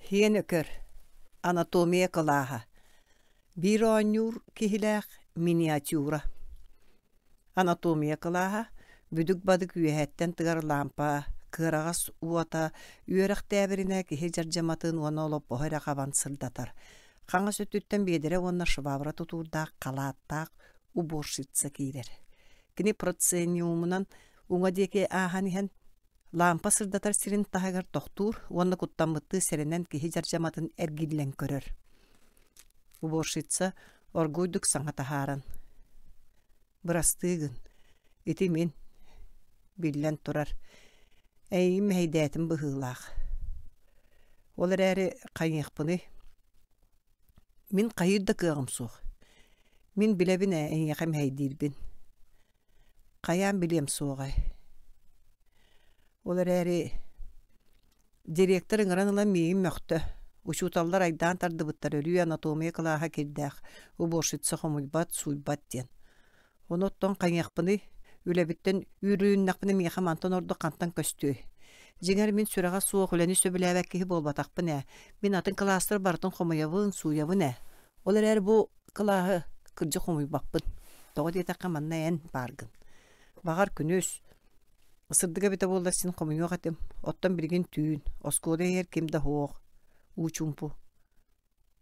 Һиэн Өкөр, анатомия кылааһа, биир оонньуур киһилээх миниатюра. Анатомия кылааһа бүдүк-бадык үөһэттэн тыгар лаампа, кыараҕас уота үөрэх тээбиринэ киһи дьардьаматын уонна олоппоһу эрэ хабан сырдатар. Хаҥас өттүттэн биэдэрэ уонна швабра тутуурдаах халааттаах уборщица киирэр. Кини процениумунан уҥа диэки ааһан иһэн Лаампа сырдатар сирин таһыгар тохтуур уонна куттаммыттыы сэрэнэн киһи дьардьаматын эргиллэн көрөр. Уборщица оргууйдук саҥа таһааран: «Бырастыы гын, ити мин, биллэн турар, эйигин мэһэйдээтим быһыылаах. Ол эрээри хайыахпыный? Мин хайыыр да кыаҕым суох. Мин билэбин ээ эйиэхэ мэһэйдиирбин. Хайаан билиэм суоҕай? Ол эрээри директор ыҥыран ылан миигин мөхтө. Учууталлар айдаан тардыбыттар өрүү анатомия кылааһа кирдээх, уборщица хомуйбат, сууйбат диэн. Ону оттон хайыахпыный? Үлэбиттэн үүрүлүннэхпинэ миэхэ мантан ордук хантан көстүөй? Дьиҥэр мин сүрэҕэ суох үлэни сөбүлээбэт киһи буолбатахпын ээ. Мин атын кылаастар барытын хомуйабын, сууйабын ээ. Ол эрээри бу кылааһы кырдьык хомуйбаппын. Тоҕо диэтэххэ манна эн бааргын. Баҕар күнүс, сырдык эбитэ буоллар син хомуйуох этим. Оттон билигин түүн, оскуола иһигэр ким да суох, уу чуумпу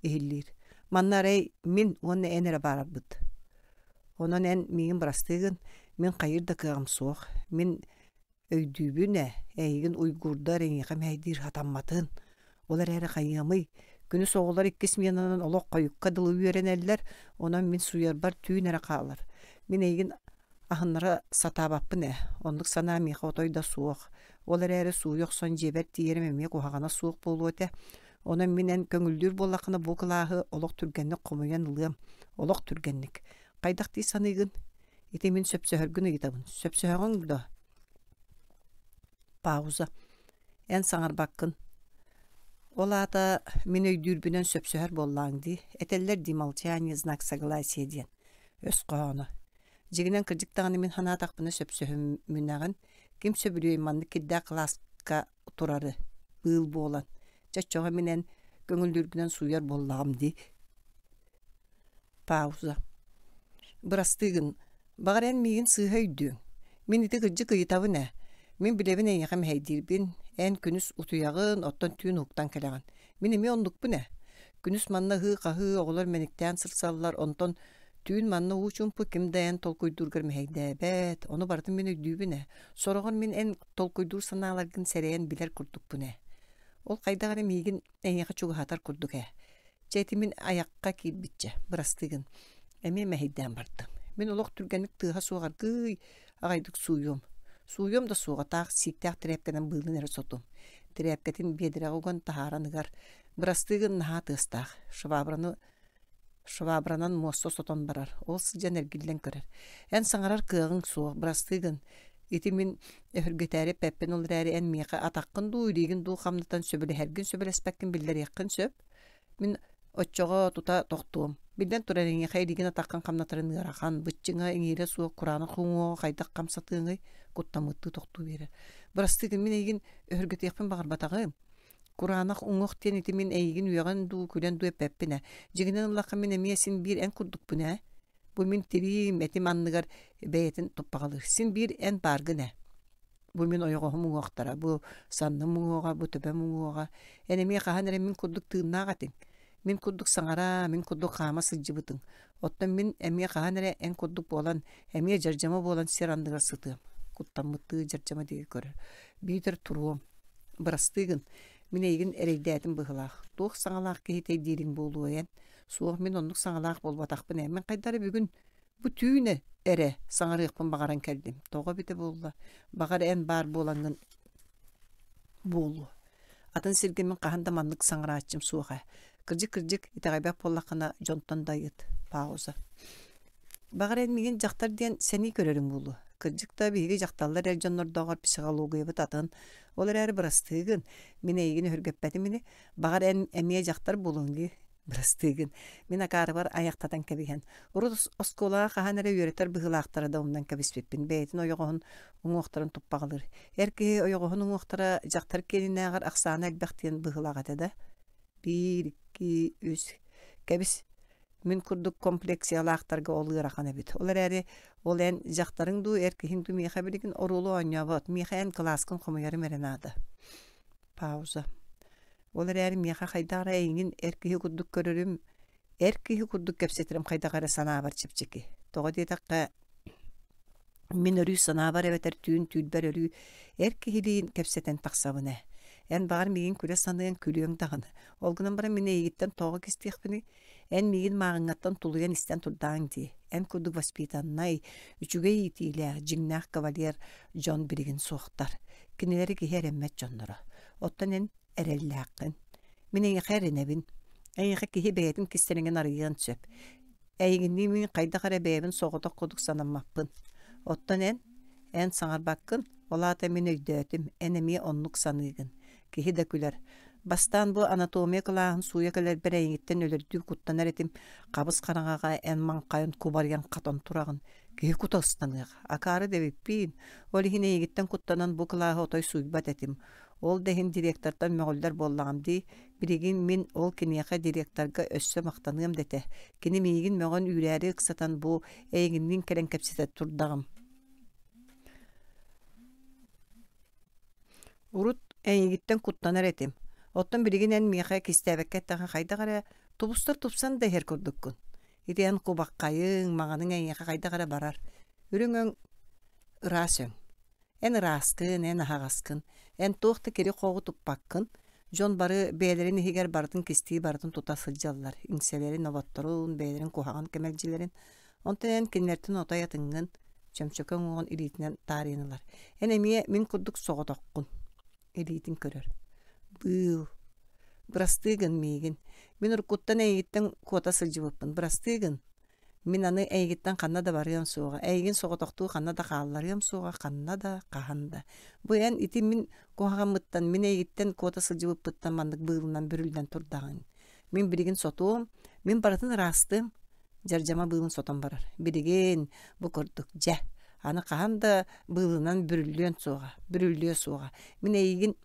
иһиллиир. Манна арай мин уонна эн эрэ баарбыт. Онон эн миигин бырастыы гын, мин хайыыр да кыаҕым суох. Мин Өйдүүбүн ээ, эйигин уйгуурдар эйиэхэ мэһэйдиир сатамматын. Ол эрээри хайыамый, күнүс оҕолор иккис сменанан олох хойукка дылы үөрэнэллэр, онон мин суйарбар түүн эрэ хаалар. Мин эйигин аһыннара сатаабаппын ээ, оннук санаа миэхэ отой да суох. Ол эрээри сууйа охсон дьиэбэр тиийэрим эмиэ куһаҕана суох буолуо этэ. Онон мин эн көҥүллүүр буоллаххына бу кылааһы олох түргэнник хомуйан ылыам, олох түргэнник. Хайдах дии саныыгын? Ити мин сөпсөһөргүн ыйытабын. Сөпсөһөҕүҥ дуо? Пауза. Эн саҥарбаккын. Ол аата мин өйдүүрбүнэн сөпсөһөр буоллааҥ дии. Этэллэр дии молчание знак согласия диэн. Өс хоһооно. Дьиҥинэн кырдьык даҕаны мин санаатахпына сөпсөһүмүнэҕин. Ким сөбүлүөй маннык кирдээх кылааска турары быыл буолан. Чэ оччоҕо мин эн көҥүллүүргүнэн сууйар буоллаҕым дии. Пауза. Бырастыы гын, баҕар эн миигин сыыһа өйдүөҥ. Мин ити кырдьык ыйытабын ээ. Мин билэбин эйиэхэ мэһэйдиирбин. Эн күнүс утуйаҕын, оттон түүн уһуктан кэлэҕин. Мин эмиэ оннукпун ээ. Күнүс манна ыһыы-хаһыы, оҕолор мэниктээн сырсаллар, онтон түүн манна уу чуумпу ким да эн толкуйдуургар мэһэйдээбэт. Ону барытын мин өйдүүбүн ээ. Сороҕор мин эн толкуйдуур санааларгын сэрэйэн билэр курдукпун ээ. Ол хайдах эрэ миигин эйиэхэ чугаһатар курдук ээ. Чэ ити мин айахха киирбиччэ, бырастыы гын. Эмиэ мэһэйдээн бардым. Мин олох түргэнник тыаһа суох аргыый аҕайдык сууйуом. Сууйуом да суоҕа таах сииктээх тирээпкэнэн быылын эрэ сотуом. Тирээпкэтин биэдэрэҕэ уган таһааран ыгар. Бырастыы гын наһаа тыастаах. Швабраны швабранан муоста сотон барар. Ол сылдьан эргиллэн көрөр. Эн саҥарар кыаҕыҥ суох, бырастыы гын. Ити мин өһүргэтээри эппэппин ол эрээри эн миэхэ атаххын дуу, илиигин дуу хамнатан сөбүлэһэргин сөбүлэспэккин биллэриэххин сөп. Мин оччоҕо тута тохтуом. Биллэн турар, эйиэхэ илиигин атаххын хамнатарын ыарахан, быччыҥа, иҥиирэ суох кураанах уҥуоҕу хайдах хамсатыаҥый? Куттаммыттыы тохтуу биэрэр. Бырастыы гын, мин эйигин өһүргэтиэхпин баҕарбатаҕым. Кураанах уҥуох диэн ити мин эйигин үөҕэн дуу, күлэн дуу эппэппин ээ. Дьиҥинэн ыллахха мин эмиэ син биир эн курдукпун ээ. Бу мин тириим, этим анныгар бэйэтин туппаҕалыыр. Син биир эн бааргын ээ. Бу мин ойоҕоһум уҥуохтара, бу санным уҥуоҕа, бу төбөм уҥуоҕа. Эн эмиэ хаһан эрэ мин курдук тыыннаах этиҥ. Мин курдук саҥара, мин курдук хаама сылдьыбытыҥ. Оттон мин эмиэ хаһан эрэ эн курдук буолан, эмиэ дьардьама буолан сир анныгар сытыам. Куттаммыттыы дьардьама диэки көрөр. Биитэр туруом. Бырастыы гын, мин эйигин эрэйдээтим быһыылаах. Туох саҥалаах киһитэй диириҥ буолуо эн? Суох, мин оннук саҥалаах буолбатахпын ээ. Мин хайдах эрэ бүгүн бу түүн эрэ саҥарыахпын баҕаран кэллим. Тоҕо эбитэ буолла? Баҕар эн баар буолаҥҥын буолуо. Атын сиргэ мин хаһан да маннык саҥарааччым суох ээ. Кырдьык-кырдьык, итэҕэйбэт буоллаххына, дьонтон да ыйыт. Пауза. Баҕар эн миигин дьахтар диэн сэнии көрөрүҥ буолуо. Кырдьык да, биһиги дьахталлар эр дьоннордооҕор психологиябыт атын. Ол эрээри бырастыы гын, мин эйигин өһүргэппэтим ини. Баҕар эн эмиэ дьахтар буолуоҥ дии. Бырастыы гын, мин акаарыбар айахтатан кэбиһэн. Урут оскуолаҕа хаһан эрэ үөрэтэр быһыылаахтара да умнан кэбиспиппин. Бэйэтин ойоҕоһун уҥуохтарын туппаҕалыыр. Эр киһи ойоҕоһун уҥуохтара дьахтар киэнинээҕэр ахсаана элбэх диэн быһыылаах этэ да. Биир, икки, үс. Кэбис, мин курдук комплекциялаахтарга ол ыарахан эбит. Ол эрээри ол эн дьахтарыҥ дуу, эр киһиҥ дуу миэхэ билигин оруолу оонньообот. Миэхэ эн кылааскын хомуйарым эрэ наада. Пауза. Ол эрээри миэхэ хайдах эрэ эйигин эр киһи курдук көрөрүм, эр киһи курдук кэпсэтэрим хайдах эрэ санаабар чэпчэки. Тоҕо диэтэххэ, Мин өрүү санаабар эбэтэр түүн түүрбэр өрүү эр киһилиин кэпсэтэн тахсабын ээ. Эн баҕар миигин күлэ саныаҥ, күлүөҥ даҕаны. Ол гынан баран мин эйигиттэн тоҕо кистиэхпиний? Эн миигин мааҕыҥҥаттан тулуйан истэн турдаҕыҥ дии. Эн курдук воспитаннай, үчүгэй иитиилээх, дьиҥнээх кавалер дьон билигин суохтар. Кинилэри киһи эрэммэт дьонноро. Оттон эн эрэллээххин. Мин эйиэхэ эрэнэбин. Эйиэхэ киһи бэйэтин кистэлэҥин арыйыан сөп. Эйигинниин мин хайдах эрэ бэйэбин соҕотох курдук санаммаппын. Оттон эн, эн саҥарбаккын, ол аата мин өйдөөтүм, эн эмиэ оннук саныыгын. Киһи да күлэр. Бастаан бу анатомия кылааһын сууйа кэлэрбэр эйигиттэн өлөрдүү куттанар этим, хабыс хараҥаҕа эн маҥхайан кубарыйан хатан тураҕын. Киһи кута ыстаныах. Акаары да эбиппиин. Ол иһин эйигиттэн куттанан бу кылааһы отой сууйбат этим. Ол да иһин директортан мөҕүллэр буоллаҕым дии. Билигин мин ол киниэхэ директорга өссө махтаныам да этэ. Кини миигин мөҕөн үүрээри ыксатан бу эйигинниин кэлэн кэпсэтэ турдаҕым. Урут эйигиттэн куттанар этим. Оттон билигин эн миэхэ кистээбэккэ эттэххэ хайдах эрэ тубустар тупсан да иһэр курдуккун. Ити эн кубаххайыҥ, маҥаныҥ эйиэхэ хайдах эрэ барар. Үрүҥ өҥ ыраас өҥ. Эн ырааскын, эн аһаҕаскын, эн туох да кири-хоҕу туппаккын, дьон бары бэйэлэрин иһигэр барытын кистии барытын тута сылдьаллар, иҥсэлэрин, оботторун, бэйэлэрин куһаҕан кэмэлдьилэрин. Онтон эн кинилэртэн отой атыҥҥын, чөмчөкө уҥуоҕун илиитинэн таарыйан ылар. Эн эмиэ мин курдук соҕотоххун. Илиитин көрөр. Быыл. Бырастыы гын миигин. Мин уруккуттан эйигиттэн куота сылдьыбыппын. Бырастыы гын. Мин аны эйигиттэн ханна да барыам суоҕа, эйигин соҕотохтуу ханна да хаалларыам суоҕа, ханна да, хаһан да. Бу эн ити мин куһаҕаммыттан, мин эйигиттэн куота сылдьыбыппыттан маннык быылынан бүрүллэн турдаҕыҥ. Мин билигин сотуом, мин барытын ыраастыам. Дьардьама быылын сотон барар. Билигин бу курдук, дьэ, аны хаһан да быылынан бүрүллүөн суоҕа, бүрүллүө суоҕа. Мин эйигин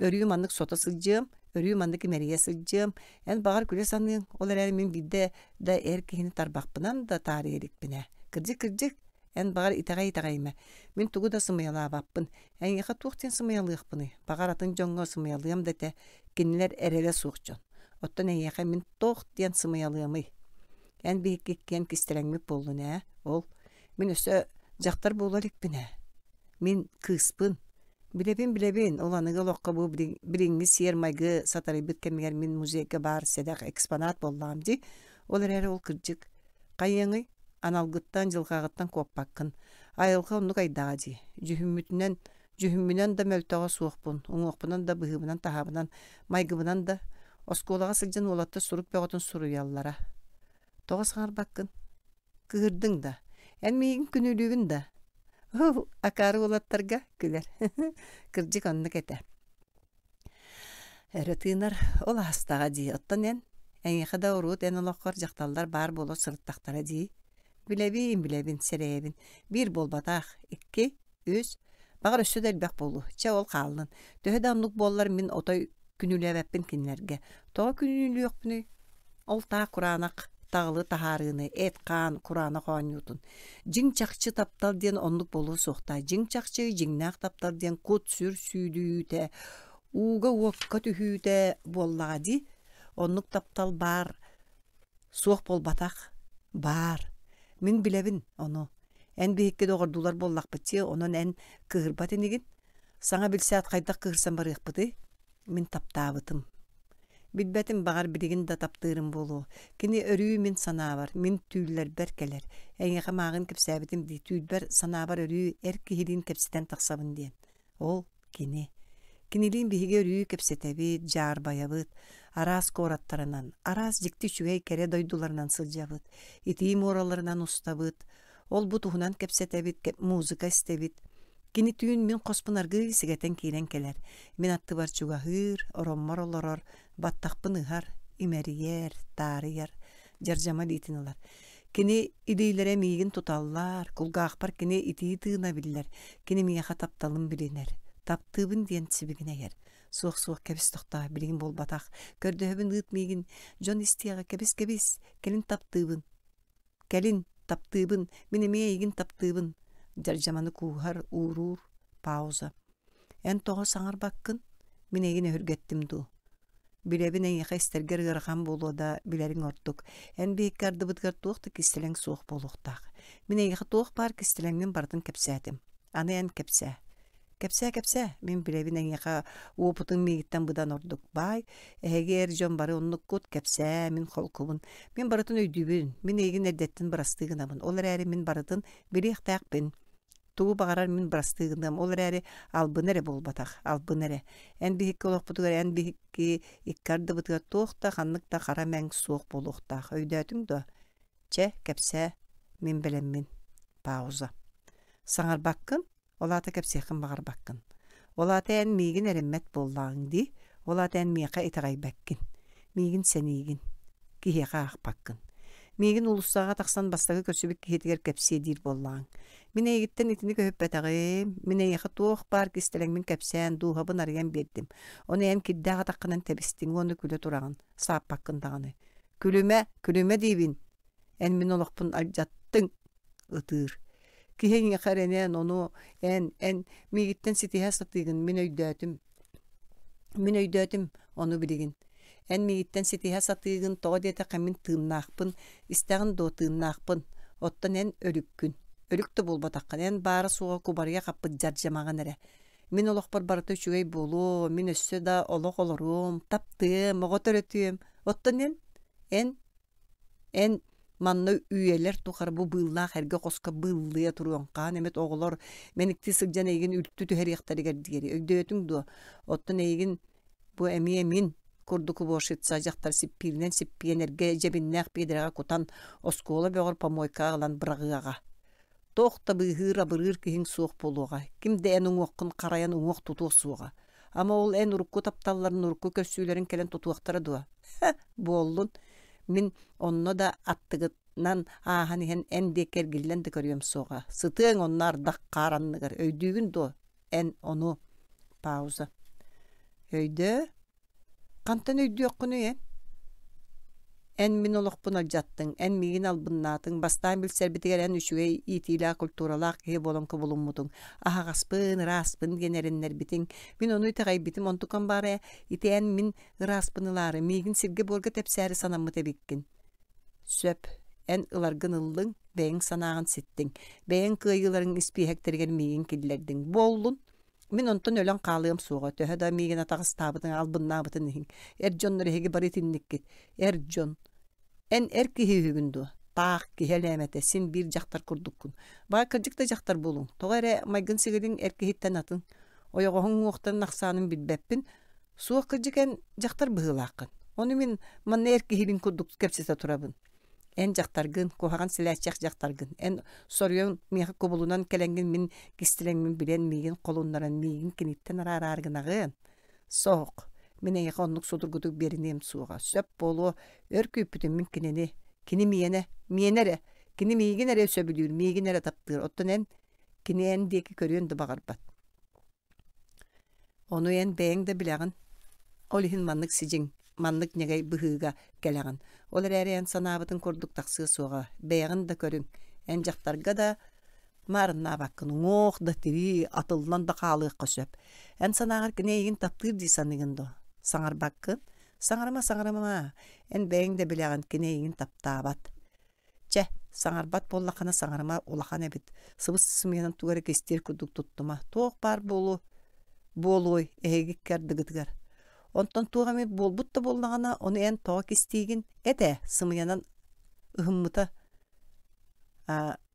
Өрүү маннык сото сылдьыам, өрүү маннык имэрийэ сылдьыам, эн баҕар күлэ саныаҥ, ол эрээри мин биирдэ да эр киһини тарбахпынан да таарыйа иликпин ээ. Кырдьык-кырдьык, эн баҕар итэҕэй-итэҕэйимэ, мин тугу да сымыйалаабаппын. Эйиэхэ туох диэн сымыйалыахпыный? Баҕар атын дьоҥҥо сымыйалыам да этэ, кинилэр эрэлэ суох дьон. Оттон эйиэхэ мин туох диэн сымыйалыамый? Эн биһикки иккиэн кистэлэҥмит буоллун ээ, ол. Мин өссө дьахтар буола иликпин ээ. Мин кыыспын. Билэбин-билэбин, ол аныгы олоххо бу билиҥҥи сиэр-майгы сатарыйбыт кэмигэр мин музейга баар сэдэх экспонат буоллаҕым дии. Ол эрээри ол кырдьык. Хайыаҥый? Аналгыттан, дьылҕаҕыттан куоппаккын. Айылҕа оннук айдаҕа дии. Дьүһүммүтүнэн, дьүһүммүнэн да мөлтөҕө суохпун, уҥуохпунан да быһыыбынан-таһаабынан, майгыбынан да. Оскуолаҕа сылдьан уолаттар сурук бөҕөтүн суруйаллара. Тоҕо саҥарбаккын? Кыыһырдыҥ да? Эн миигин күнүүлүүгүн да? Ол акаары уолаттарга күлэр. Кырдьык оннук этэ. Өрө тыынар ол аастаҕа дии. Оттон эн, эйиэхэ да урут эн олоххор дьахталлар баар буола сырыттахтара дии. Билэбин, билэбин, сэрэйэбин. Биир буолбатах, икки, үс, баҕар өссө да элбэх буолуо. Чэ, ол хааллын. Төһө да оннук буоллар мин отой күнүүлээбэппин кинилэргэ. Тоҕо күнүүлүөхпүнүй? Ол таах кураанах таҕылы таһаарыыны, эт-хаан кураанах оонньуутун. Дьиҥ-чахчы таптал диэн оннук буолуо суохтаах. Дьиҥ-чахчы дьиҥнээх таптал диэн кут-сүр сүүдүйүүтэ, ууга-уокка түһүүтэ буоллаҕа дии. Оннук таптал баар суох буолбатах. Баар. Мин билэбин ону. Эн биһикки доҕордуулар буоллахпыт дии, онон эн кыыһырбат инигин. Саҥа билсээт хайдах кыыһырсан барыахпытый? Мин таптаабытым. Билбэтим, баҕар, билигин да таптыырым буолуо. Кини өрүү мин санаабар, мин түүллэрбэр кэлэр. Эйиэхэ мааҕын кэпсээбитим дии, түүлбэр, санаабар өрүү эр киһилиин кэпсэтэн тахсабын диэн. Ол кини. Кинилиин биһиги өрүү кэпсэтэбит, дьаарбайабыт, араас куораттарынан, араас дьикти үчүгэй кэрэ дойдуларынан сылдьабыт, итии муораларынан устабыт, ол-бу туһунан кэпсэтэбит, музыка истэбит. Кини түүн мин хоспун аргыый сигэтэн киирэн кэлэр. Мин аттыбар чугаһыыр, ороммор олорор, баттахпын ыһар, имэрийэр, таарыйар, дьардьама илиитин ылар. Кини илиилэрэ миигин туталлар, кулгаахпар кини итии тыына биллэр, кини миэхэ тапталын билинэр, таптыыбын диэн сибигинэйэр. Суох, суох, кэбис тохтоо, билигин буолбатах. Көрдөһөбүн ыыт миигин, дьон истиэҕэ, кэбис, кэбис, кэлин таптыыбын. Кэлин, таптыыбын, мин эмиэ эйигин таптыыбын. Дьардьаманы кууһар, ууруур, пауза. Эн тоҕо саҥарбаккын? Мин эйигин өһүргэттим дуу? Билэбин эйиэхэ истэргэр ыарахан буолуо да, билэриҥ ордук. Эн биһикки ардыбытыгар туох да кистэлэҥ суох буолуохтаах. Мин эйиэхэ туох баар кистэлэҥмин барытын кэпсээтим. Аны эн кэпсээ. Кэпсээ, кэпсээ. Мин билэбин эйиэхэ уопутуҥ миигиттэн быдан ордук. Баай, эһиги эр дьон бары оннуккут, кэпсээ, мин холкубун. Мин барытын өйдүүбүн. Мин эйигин эрдэттэн бырастыы гынабын. Ол эрээри мин барытын билиэхтээхпин. Тугу баҕарар мин бырастыы гыныам, ол эрээри албын эрэ буолбатах, албын эрэ. Эн биһикки олохпутугар эн биһикки икки ардыбытыгар туох да ханнык да хара мэҥ суох буолуохтаах. Өйдөөтүҥ дуо? Чэ, кэпсээ, мин бэлэммин. Пауза. Саҥарбаккын? Ол аата кэпсиэххин баҕарбаккын. Ол аата эн миигин эрэммэт буоллаҕыҥ дии, ол аата эн миэхэ итэҕэйбэккин, миигин сэниигин, киһиэхэ аахпаккын. Миигин уулуссаҕа тахсан бастакы көрсүбүт киһитигэр кэпсиэ диир буоллаҕыҥ. Мин эйигиттэн итини көһүппэтэҕим, мин эйиэхэ туох баар кистэлэҥмин кэпсээн, дууһабын арыйан биэрдим. Ону эн кирдээх атаххынан тэбистиҥ уонна күлэ тураҕын, сааппаккын даҕаны. Күлүмэ, күлүмэ диибин! Эн мин олохпун алдьаттыҥ! Ытыыр. Киһи эйиэхэ эрэнэн, ону эн, эн миигиттэн ситиһэ сатыыгын мин өйдөөтүм. Мин өйдөөтүм ону билигин. Эн миигиттэн ситиһэ сатыыгын, тоҕо диэтэххэ мин тыыннаахпын, истэҕин дуо тыыннаахпын. Оттон эн өлүккүн. Өлүк да буолбатаххын, эн баара-суоҕа кубарыйа хаппыт дьардьамаҕын эрэ. Мин олохпор барыта үчүгэй буолуо, мин өссө да олох олоруом, таптыам, оҕо төрөтүөм. Оттон эн, эн Эн манна үйэлэр тухары бу быыллаах эргэ хоско быыллыйа туруоҥ, хаһан эмит оҕолор мэниктии сылдьан эйигин үлтү түһэриэхтэригэр диэри өйдөөтүҥ дуо? Оттон эйигин бу эмиэ мин курдук уборщица дьахтар сиппииринэн сиппийэн эргэ дьэбиннээх биэдэрэҕэ кутан оскуола бөҕөр помойкаҕа ылан быраҕыаҕа. Туох да быыһыыр-абырыыр киһиҥ суох буолуоҕа, ким да эн уҥуоххун харайан уҥуох тутуо суоҕа. Ама ол эн урукку тапталларын, урукку көрсүүлэрин кэлэн тутуохтара дуо? Һэ, буоллун. Мин онно да аттыгынан ааһан иһэн эн диэки эргиллэн да көрүөм суоҕа. Сытыаҥ онно ардах хаар анныгар. Өйдүүгүн дуо? Эн ону. Пауза. Өйдөө, Хантан өйдүөххүнүй эн? Эн мин олохпун алдьаттыҥ, эн миигин албыннаатыҥ, бастаан билсэрбитигэр эн үчүгэй иитиилээх, культуралаах киһи буолан кубулуммутуҥ, аһаҕаспын, ырааспын диэн эрэннэрбитиҥ. Мин ону итэҕэйбитим, онтукам баара ити эн мин ырааспын ылаары, миигин сиргэ-буорга тэпсээри санаммыт эбиккин. Сөп, эн ыларгын ыллыҥ, бэйэҥ санааҕын ситтиҥ, бэйэҥ кыайыыларыҥ испииһэктэригэр миигин киллэрдиҥ. Буоллун, Мин онтон өлөн хаалыам суоҕа, төһө да миигин атаҕастаабытын, албыннаабытын иһин. Эр дьоннор эһиги бары итинниккит. Эр дьон. Эн эр киһи үһүгүн дуо? Таах, киһи элээмэтэ, син биир дьахтар курдуккун. Баҕар кырдьык да дьахтар буолуҥ. Тоҕо эрэ майгын-сигилиҥ эр киһиттэн атын. Ойоҕоһуҥ уҥуохтарын ахсаанын билбэппин. Суох кырдьык эн дьахтар быһыылааххын. Ону мин манна эр киһибин курдук кэпсэтэ турабын. Эн дьахтаргын, куһаҕан силээччэх дьахтаргын, эн соруйан миэхэ кубулунан кэлэҥҥин мин кистэлэҥмин билэн миигин холуннаран миигин киниттэн араараары гынаҕын? Суох, мин эйиэхэ оннук судургутук биэриниэм суоҕа. Сөп буолуо, өр күүппүтүм мин кинини. Кини миэнэ, миэнэ эрэ. Кини миигин эрэ сөбүлүүр, миигин эрэ таптыыр. Оттон эн, кини эн диэки көрүөн да баҕарбат. Ону эн бэйэҥ да билэҕин. Ол иһин маннык сидьиҥ, маннык ньэгэй быһыыга кэлэҕин. Ол эрээри эн санаабытыҥ курдук тахсыа суоҕа. Бэйэҕин да көрүҥ. Эн дьахтарга да маарыннаабаккын, уҥуох да тирии, атыллан да хаалыахха сөп. Эн санааҕар кини эйигин таптыыр дии саныыгын дуо? Саҥарбаккын? Саҥарыма, саҥарыма. Эн бэйэҥ да билэҕин, кини эйигин таптаабат. Чэ, саҥарбат буоллаххына саҥарыма улахан эбит, сыбыс-сымыйанан тугу эрэ кистиир курдук туттума, туох баар буолуо буолуой эһиги икки ардыгытыгар. Онтон туох эмит буолбут да буоллаҕына, ону эн тоҕо кистиигин? Эт ээ, сымыйанан ыһыммыта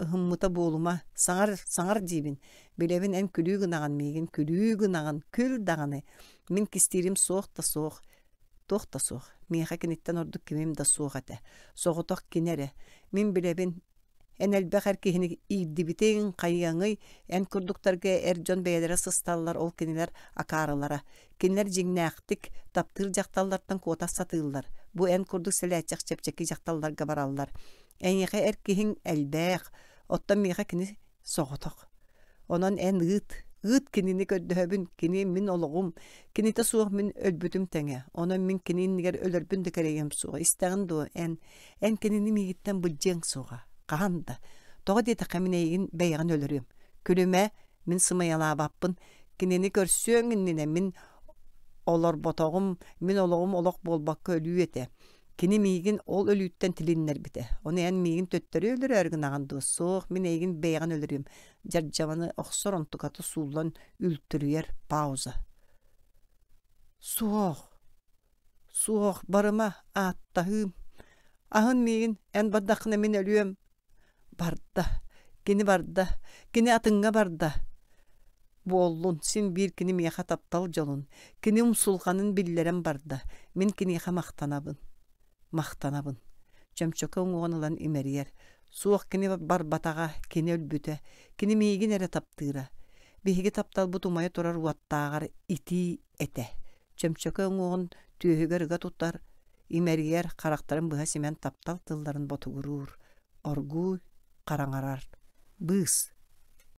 ыһыммыта буолума, саҥар, саҥар диибин. Билэбин эн күлүү гынаҕын миигин, күлүү гынаҕын, күл даҕаны. Мин кистиирим суох да суох. Туох да суох, миэхэ киниттэн ордук кимим да суох этэ, соҕотох кини эрэ. Мин билэбин, эн элбэх эр киһини иирдибитиҥ, хайыаҥый, эн курдуктарга эр дьон бэйэлэрэ сысталлар, ол кинилэр акаарылара. Кинилэр дьиҥнээхтик таптыыр дьахталлартан куота сатыыллар, бу эн курдук сэлээччэх чэпчэки дьахталларга бараллар. Эйиэхэ эр киһиҥ элбэх, оттон миэхэ кини соҕотох. Онон эн ыыт, Ыыт кинини көрдөһөбүн, кини мин олоҕум, кинитэ суох мин өлбүтүм тэҥэ. Онон мин кини иннигэр өлөрбүн да кэрэйиэм суоҕа. Истэҕин дуо, эн, эн кинини миигиттэн былдьыаҥ суоҕа. Хаһан да. Тоҕо диэтэххэ мин эйигин бэйэҕин өлөрүөм. Күлүмэ, мин сымыйалаабаппын. Кинини көрсүөҥ иннинэ мин олорботоҕум, мин олоҕум олох буолбакка өлүү этэ. Кини миигин ол өлүүттэн тилиннэрбитэ. Ону эн миигин төттөрү өлөрөөр гынаҕын дуо? Суох, мин эйигин бэйэҕин өлөрүөм. Дьардьаманы охсор онтуката сууллан үлтүрүйэр пауза. Суох, суох, барыма, ааттаһыым. Аһын миигин, эн бардаххына мин өлүөм. Барда, кини барда, кини атыҥҥа барда. Буоллун, син биир кини миэхэ таптал дьолун, кини умсулҕанын биллэрэн барда. Мин киниэхэ махтанабын. Махтанабын. Чөмчөкө уҥуоҕун ылан имэрийэр. Суох кини барбатаҕа, кини өлбүтэ. Кини миигин эрэ таптыыра. Биһиги тапталбыт умайа турар уоттааҕар итии этэ. Чөмчөкө уҥуоҕун түөһүгэр ыга тутар, имэрийэр, харахтарын быһа симэн таптал тылларын ботугуруур. Оргууй хараҥарар. Быыс.